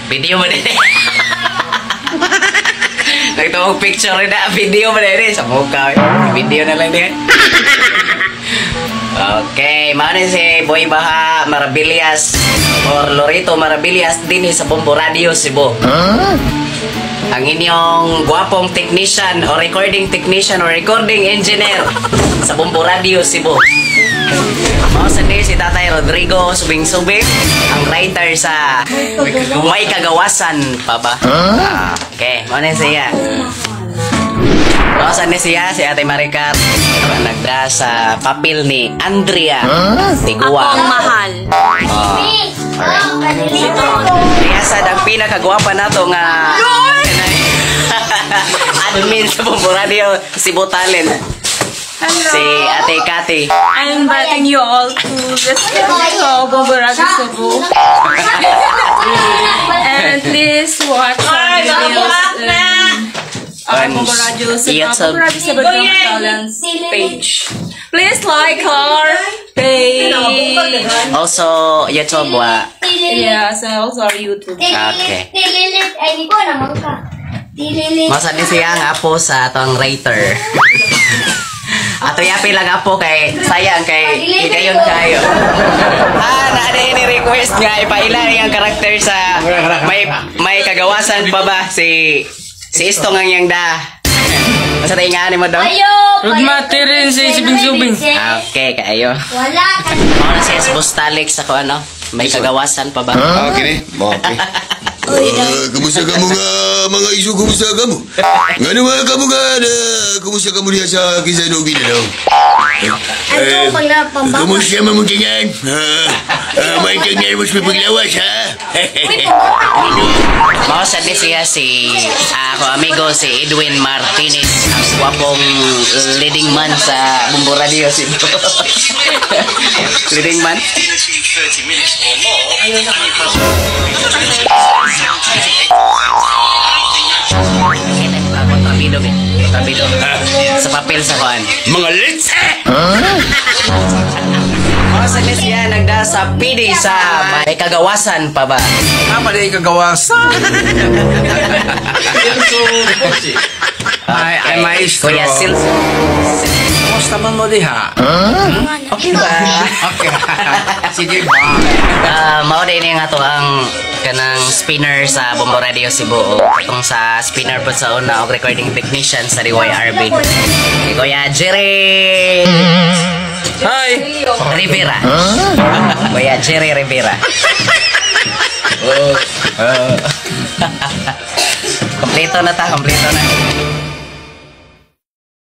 Video mo din eh. Nagtuog picture rin na, video mo din eh. Sa mukha eh. Video na lang din. Okay, mao ni si Boy Baha Maravillas or Lorito Maravillas din sa Bombo Radio Cebu. Ang inyong gwapong technician or recording technician or recording engineer sa Bombo Radio Cebu. Mao sa ni si Tatay Rodrigo Subing Subing, ang writer sa May Kagawasan pa ba? Ah, okay, mao ni siya. Mao sa ni siya si Ate Maricar nagda sa papel ni Andrea Tigua. Akong mahal. Oh, alright. Kaya sa ang pinakagwapa nato nga admin sa Bombo Radio Cebu Talent. Hello. Si Ate Kati. I'm inviting you all to listen to Bombo Radio Cebu. And please watch our videos in our On Bombo Radio Cebu, YouTube. Bombo Radio Cebu Drama Talents page. Please like our page. Also, YouTube wa. Yes, and also our YouTube. Okay. Tililit. Ay, di ko naman ka. Tililit. Masa ni siya ang apo sa atong writer. Ato yapi lang apo kay sayang kay higayon kayo. Ah, naa ni request nga ipaila ang karakter sa may kagawasan pa ba si Istong ang yang da. Masa tayo nga ni mo daw? Ayo! Rugmati rin si Sibing Subing. Okay, kaayo. Wala ka. Mao na siya si Bustalik sa ko ano, may kagawasan pa ba? Ah, kini. Okay. Ah, kumusta ka mo nga mga iso, kumusta ka mo? Nga naman ka mo nga na, kumusta ka mo diya sa Quezon Ginanaw? Ano pag napambaka? Kumusta man mo tingnan? Ah, ah, may tingnan mo sa paglawas, ha? Mao sa ni siya si ako amigo si Edwin Martinez, ang gwapong leading man sa Bombo Radio Cebu. Leading man? 30 minutes or more, and you Kontrabido, be. Kontrabido. Sa papel sa kuan. Mga litse! Mao sa ni siya nagda sa PD sa may kagawasan pa ba? Apa di kagawasan? Ay, ay maestro. Kuya Silso. Kumusta man mo diha? Okay ba? Okay. Sige ba? Ah, mao din nga to ang kanang spinner sa Bombo Radio Cebu o katong sa spinner po sa una og recording technician sa DYRB. Kay Kuya Jerry Hi! Rivera. Kuya Jerry Rivera. Kompleto na ta, kompleto na.